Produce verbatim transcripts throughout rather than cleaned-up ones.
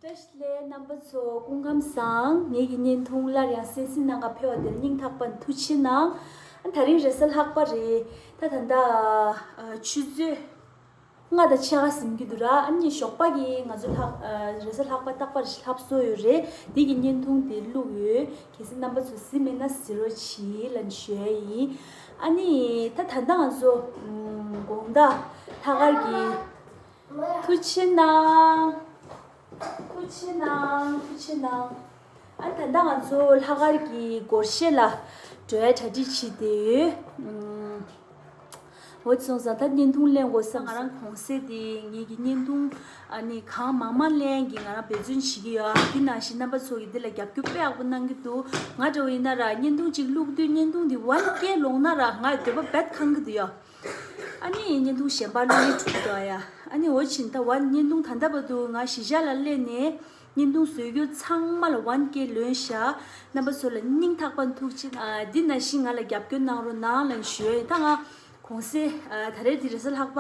བཀྲ་ཤིས་བདེ་ལེགས། རྣམ་པ་ཚོ་སྐུ་ཁམས་བཟང་། ངེད་ཀྱི་བརྙན་ཐུང་སླར་ཡང་གསན་གཟིགས་གནང་ག་ཕེབས་པ་དེར་སྙིང་ཐག་པ་ནས་ཐུགས་རྗེ་གནང་། ཨ་ད་རིང་རེས་གཟའ་ལྷག་པ་རེད། ད་ད་ལྟ་ཨ་ཆུ་ཚོད་ལྔ་དང་ཕྱེད་ཀ་ཟིན་གྱི་འདུག་ར། ཨ་ནི་ཞོགས་པ་གི་ང་ཚོ་ལྷག་ཨ་རེས་གཟའ་ལྷག་པ་རྟག་པར་ལྷག་བཟོ་ཡོད་རེད། འདི་གི་བརྙན་ཐུང་དེ་བླུགས་ཡོད། གལ་སྲིད་རྣམ་པ་ཚོ་གཟིགས་མེད་ན་གཟིགས་རོགས་གྱིས་ལབ་ཞུ་ཡ་ཡིན། ཨ་ནི་ད་ད་ལྟ་ང་ཚོ་ཨམ་དགོང་དག་ལྷག་དཀར་གྱི་ཐུགས་རྗེ་གནང་། ཐུགས་རྗེ་གནང་། ཐུགས་རྗེ་གནང་། ཨ་ད་ལྟ་ང་ཚོ་ལྷག་དཀར་གྱི་སྒོར་གཞས་ལ་འགྲོ་ཡ་གྲ་སྒྲིག་བྱེད་བསྡད་ཡོད། ཨུམ། འོ་སོང་ཙང་ད་བརྙན་ཐུང་ལེན་དགོས་ས། ང་རང་གོང་གསལ་དེ་ངེད་ཀྱི་བརྙན་ཐུང་ཨ་ནི་གང་མང་མང་ལེན་གྱི་ང་རང་འབད་བརྩོན་བྱེད་ཀྱི་ཡོད། དེ་ནང་བཞིན་རྣམ་པ་ཚོ་གིས་འདི་ལ་རྒྱབ་སྐྱོར་དཔེ་ཡག་པོ་གནང་གི་འདུག་ང་འདྲ་བོ་ཡིན་ན་ར་བརྙན་ཐུང་གཅིག་བླུགས་དུས་བརྙན་ཐུང་འདི་ཝན་ཀེ་ལོངས་ན་ར་ང་འདོད་པ་རྦད་ཁེངས་ཀྱི་འདུག་ཡ། ཨ་ནི་བརྙན་ཐུང་གཞན་པ་བླུགས་ཡས་འགྲོ་གི་འདུག་ཡ། ཨ་ནི་འོ་བྱས་ད་ཝན་བརྙན་ཐུང་ད་ལྟ་བར་དུ་ང་གཞིས་ཆགས་ལ་སླེབས་ནས་བརྙན་ཐུང་བཟོ་རྒྱུ་ཚང་མ་ལ་ཝན་ཀེ་ལོན་ཤག་རྣམ་པ་ཚོ་ལ་སྙིང་ཐག་པ་ནས་ཐུགས་རྗེ། ཨ་འདི་ནང་བཞིན་ང་ལ་རྒྱབ་སྐྱོར་གནང་རོགས་གནང་ལབ་ཞུ་ཡ་ཡིན། ད་ང་གོང་གསལ་ཨ་ད་རེས་འདི་རེས་གཟའ་ལྷག་པ་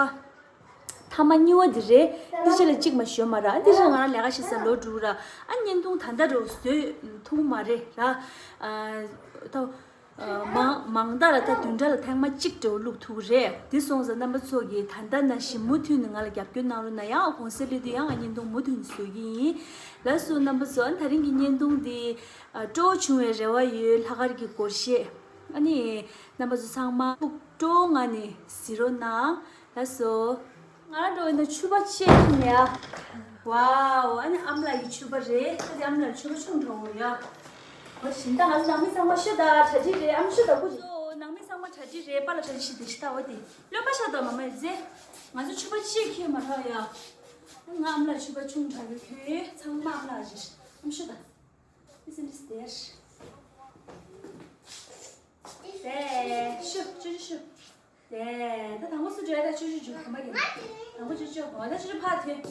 ཐ་མ་གཉིས་པ་འདི་རེད། འདི་ཕྱི་ལ་གཅིག་མ་ཞོན་མ་ར། འདི་ཕྱི་ལ་ང་རང་ལས་ཀ་བྱེད་ས་ལོག་འགྲོ་ར། ཨ་བརྙན་ཐུང་ད་ལྟ་རུ་བཟོས་ཐུབ་མ་རེད་ར། ཨ་ད། ཨ་མང་མང་དག་ལ་ད་བདུན་ཕྲག་ལ་ཐེངས་མ་གཅིག་འདྲ་བོ་བླུགས་ཐུབ་ཀྱི་རེད། དེ་སོང་ཙང་རྣམ་པ་ཚོ་གིས་ད་ལྟ་ནང་བཞིན་མུ་མཐུད་ནས་ང་ལ་རྒྱབ་སྐྱོར་གནང་རོགས་གནང་ཡ། གོང་གསལ་སླེབས་དུས་ཡང་ང་བརྙན་ཐུང་མུ་མཐུད་ནས་བཟོ་གི་ཡིན། ལགས་སོ་རྣམ་པ་ཚོ། ཨ་ད་རིང་གི་བརྙན་ཐུང་འདི་ཨ་སྤྲོ་བོ་བྱུང་བའི་རེ་བ་ཡོད། ལྷག་དཀར་གྱི་སྒོར་གཞས། ཨ་ནི་རྣམ་པ་ཚོ་ཚང་མ་ཕུགས་སྤྲོ་བོ་ངང་ནས་གཟིགས་རོགས་གནང་། ལགས་སོ། ང་རང་འགྲོ་ཡིན་ན་ཕྱུ་པ་ཆེ་ཁྱོད་ནས་ཨ། ཝའོ། ཨ་ནི་ཨ་མ་ལགས་ཀྱི་ཕྱུ་པ་རེད། ད་དེ་ཨ་མ་ལགས་ཕྱུ་པ་ཆུང་དྲགས་པོ་ཡ། འོ་བྱས་ད་ང་ཚོ་ནང་མི་ཚང་མ་ཤོད་ད། གྲ་སྒྲིག་རེད། ཨ་མ་ཤོད་ད་སྐུ་མཁྱེན། ནང་མི་ཚང་མ་གྲ་སྒྲིག་རེད། པཱ་ལགས་གྲ་སྒྲིག་བྱེད་དེ་ཤི་ད། འོ་དེ་བློན་པོ་ཤ་ད་མ་མ་ཡོད་ཚེ། ང་ཚོ་ཕྱུ་པ་ཆེ་ཁྱོད་མ་རག་ཡ། ང་ཨ་མ་ལགས་ཕྱུ་པ་ཆུང་དྲགས་པོ་ཁྱོད་ཚང་མ་ཨ་མ་ལགས་རེད། ཨ་མ་ཤོད་ད། Isn't this there? དེ་ཤུ་ཅུ་ཅུ་ཤུ། དེ་ད་དང་པོ་སུ་འགྲོ་ཡ། ད་ཅུ་ཅུ་ཅུ་གོ་མ་ཡིན། དང་པོ་ཅུ་ཅུ་གོ། ད་ཅུ་ཅུ་ཕར་ཐོན། ད་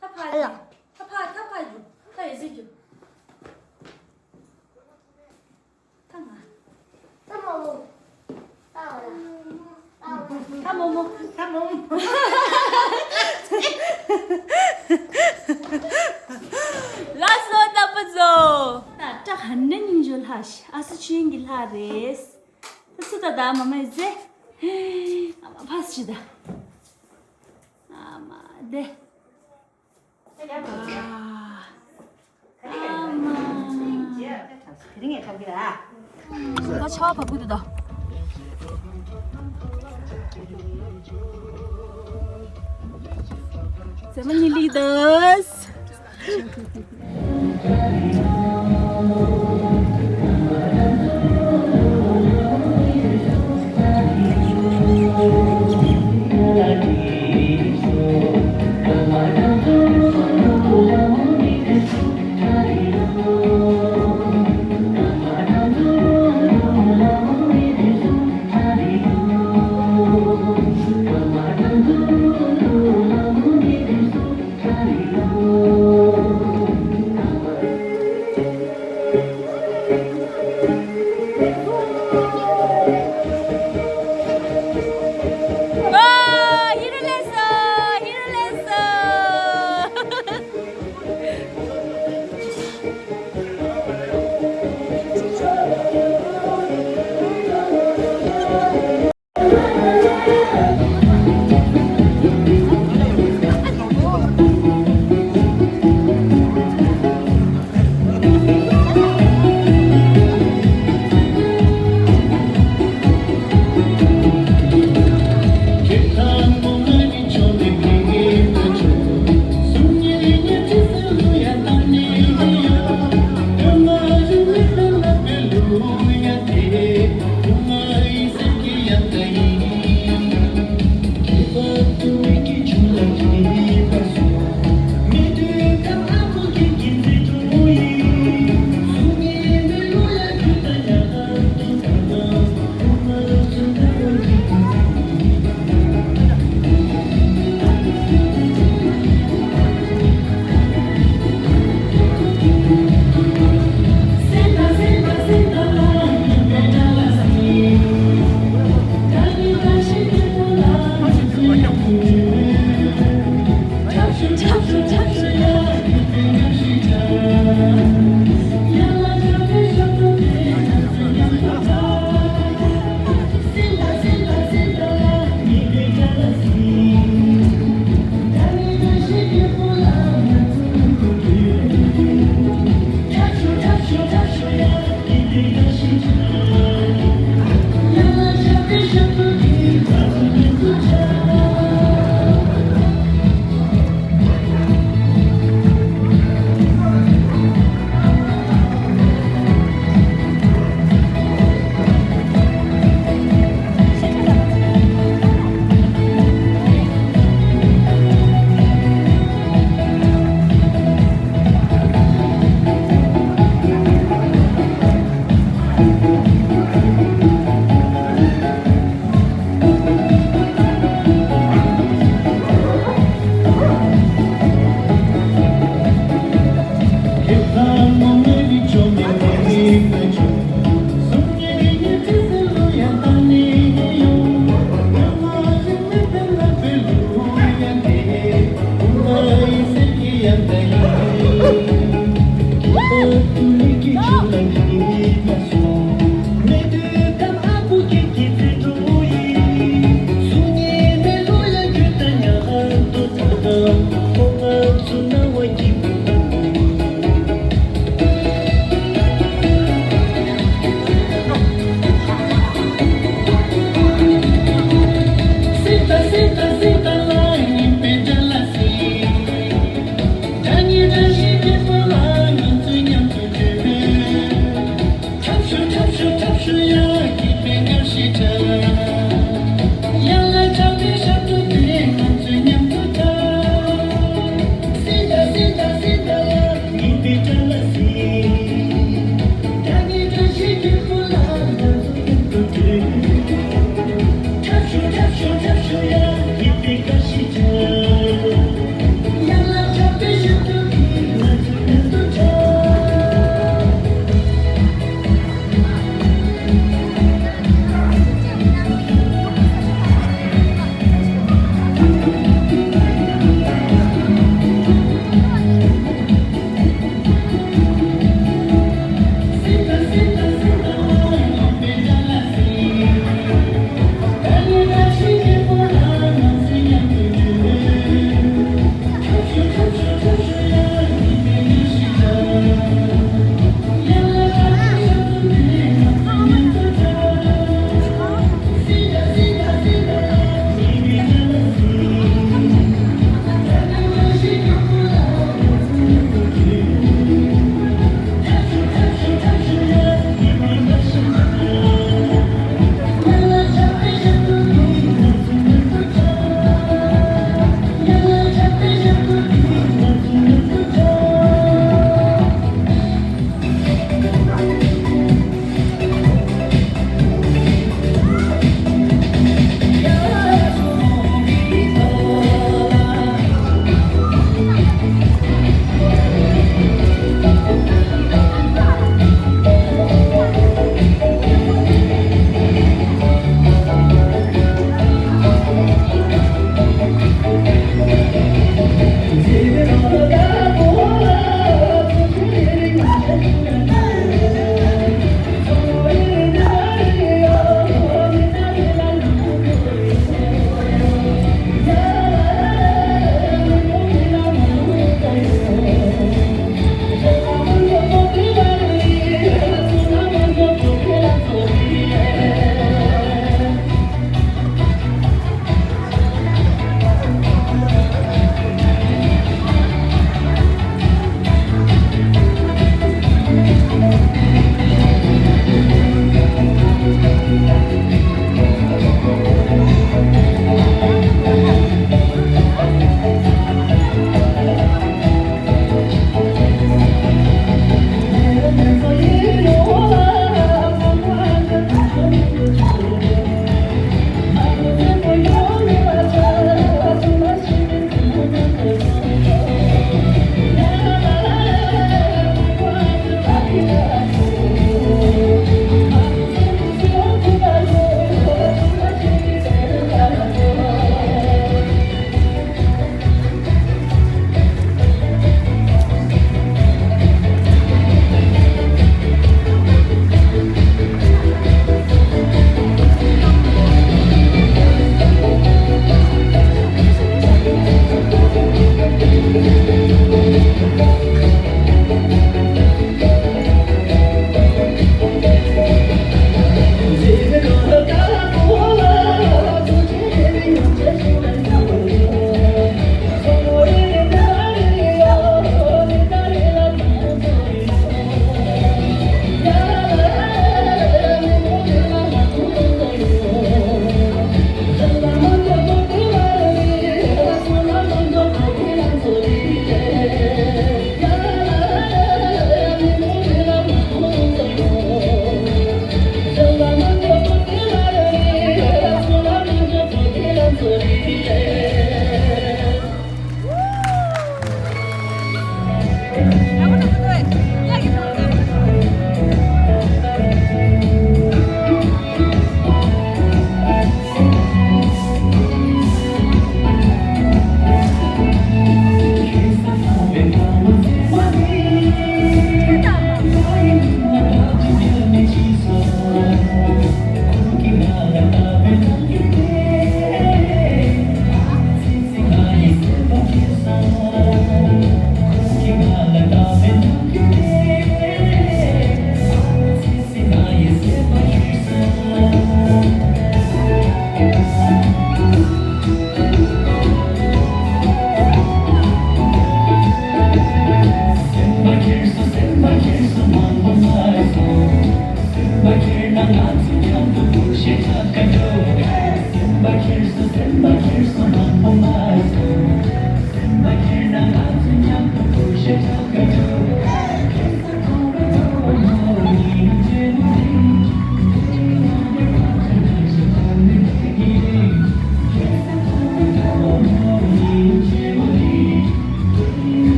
ཕར་ཐོན། ད་ཕར་ད་ཕར་རྒྱུག་ད་ཡོད་ཚད་རྒྱུག་ད་ང་། ད་མོ་མོ། ད་མོ་མོ། ད་མོ་མོ། ལགས་སོ་རྣམ་པ་ཚོ། ད་སྐྲ་ག་འདྲ་སྙིང་རྗེ་ལྷག་ཤག་ཨ་སུ་ཆོས་དབྱིངས་ཀྱི་ལྷག་རེད། ད་སུ་ད་ད་མ་མ་ཡི་ཟེ། ཨ་མ་ཕ་སུ་ཆི་ད། ཨ་མ་དེ། ཨ་མ། ད་ཆ་བ་བབས་ཀྱི་འདུག་ད། ཟེ་མ་ནི་ལི་དཱས།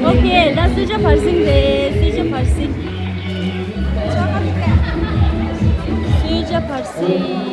ཨོ་ཁེ། ད་གསོལ་ཇ་བར་ཟིང་རེད། གསོལ་ཇ་བར་ཟིང་། གསོལ་ཇ་བར་ཟིང་།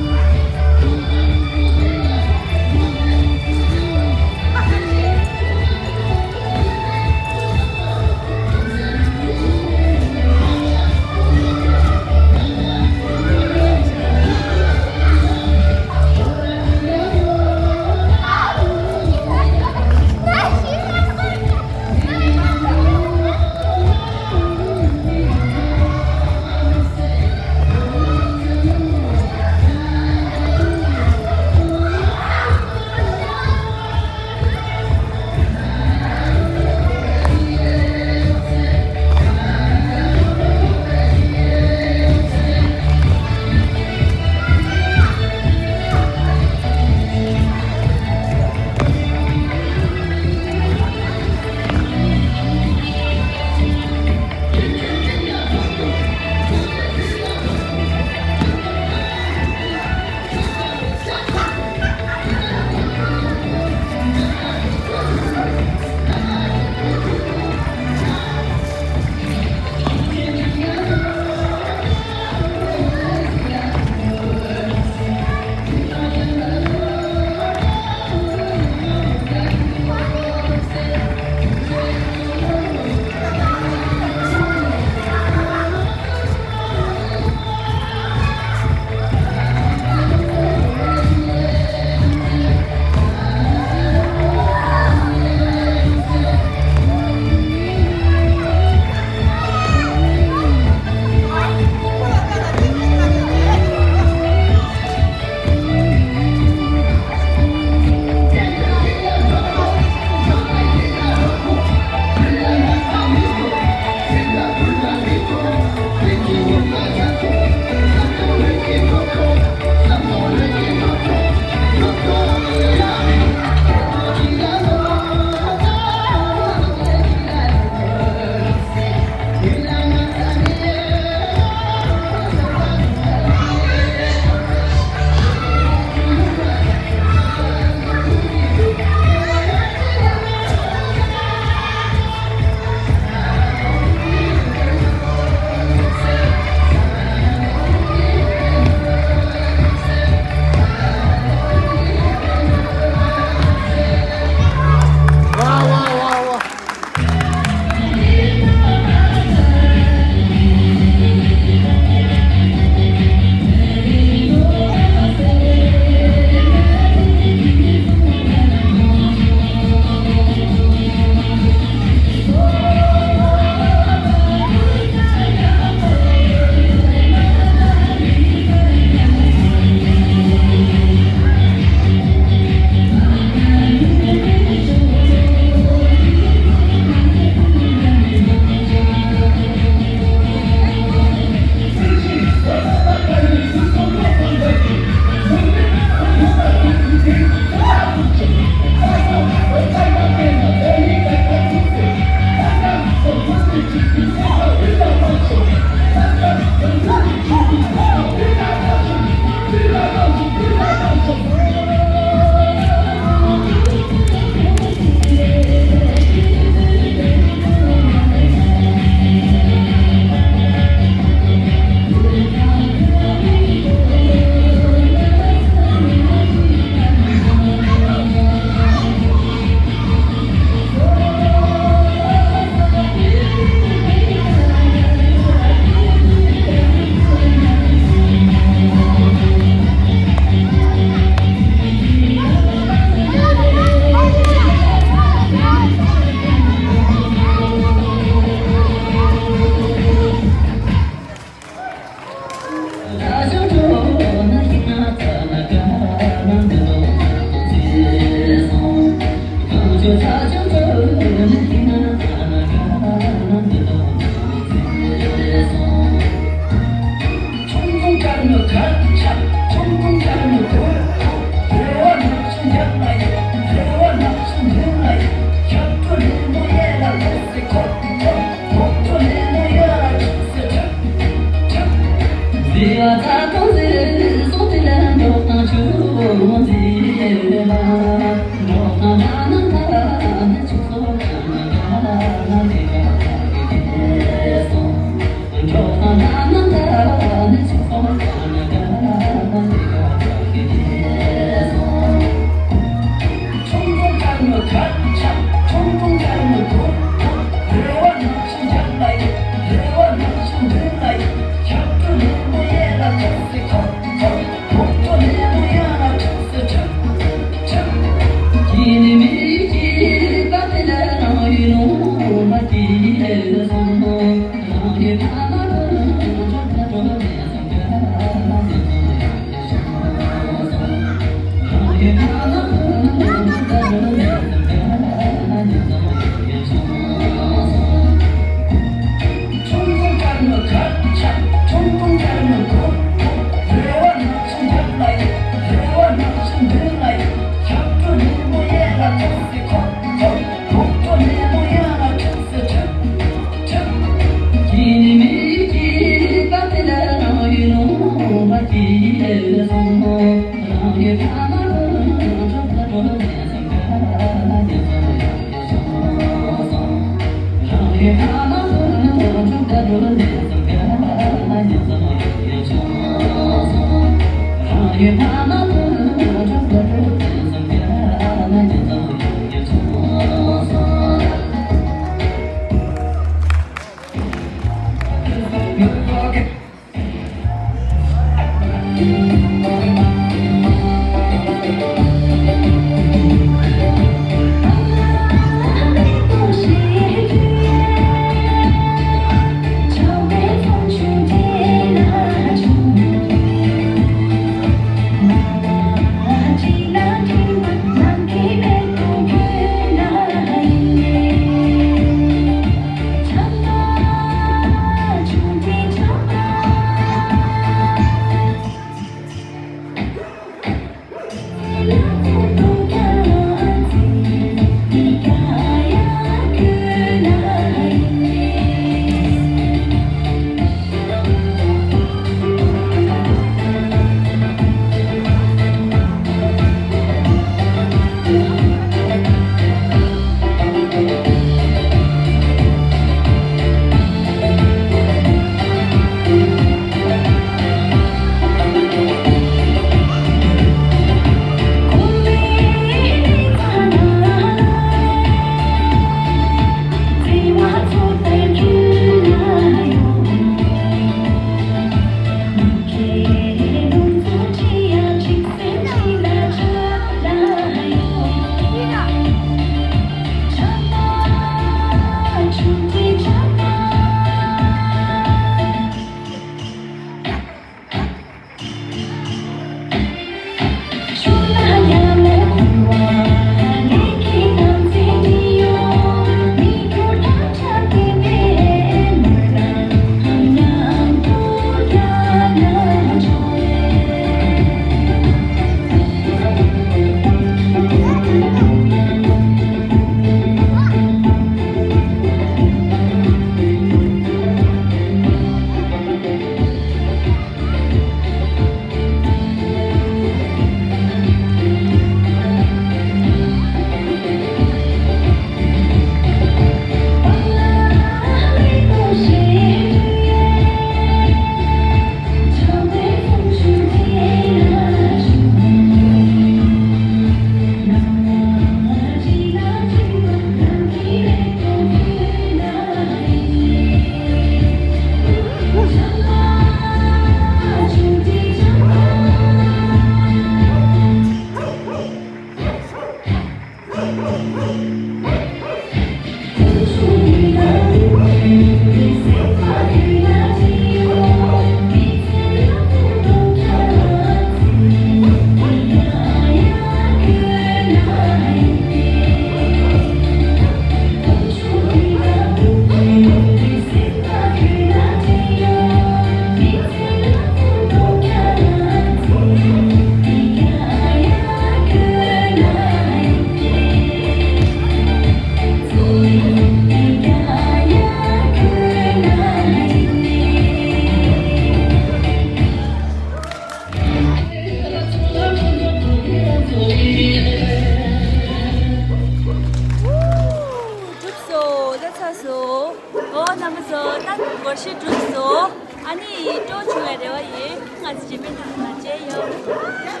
ཚར་སོང་། ཨོ་རྣམ་པ་ཚོ་ད་སྒོར་གཞས་གྲུབ་སོང་། ཨ་ནི་སྤྲོ་བྱུང་བའི་རེ་བ་ཡོད། ང་ཚོ་རྗེས་མའི་ནང་ལ་མཇལ་ཡོང་།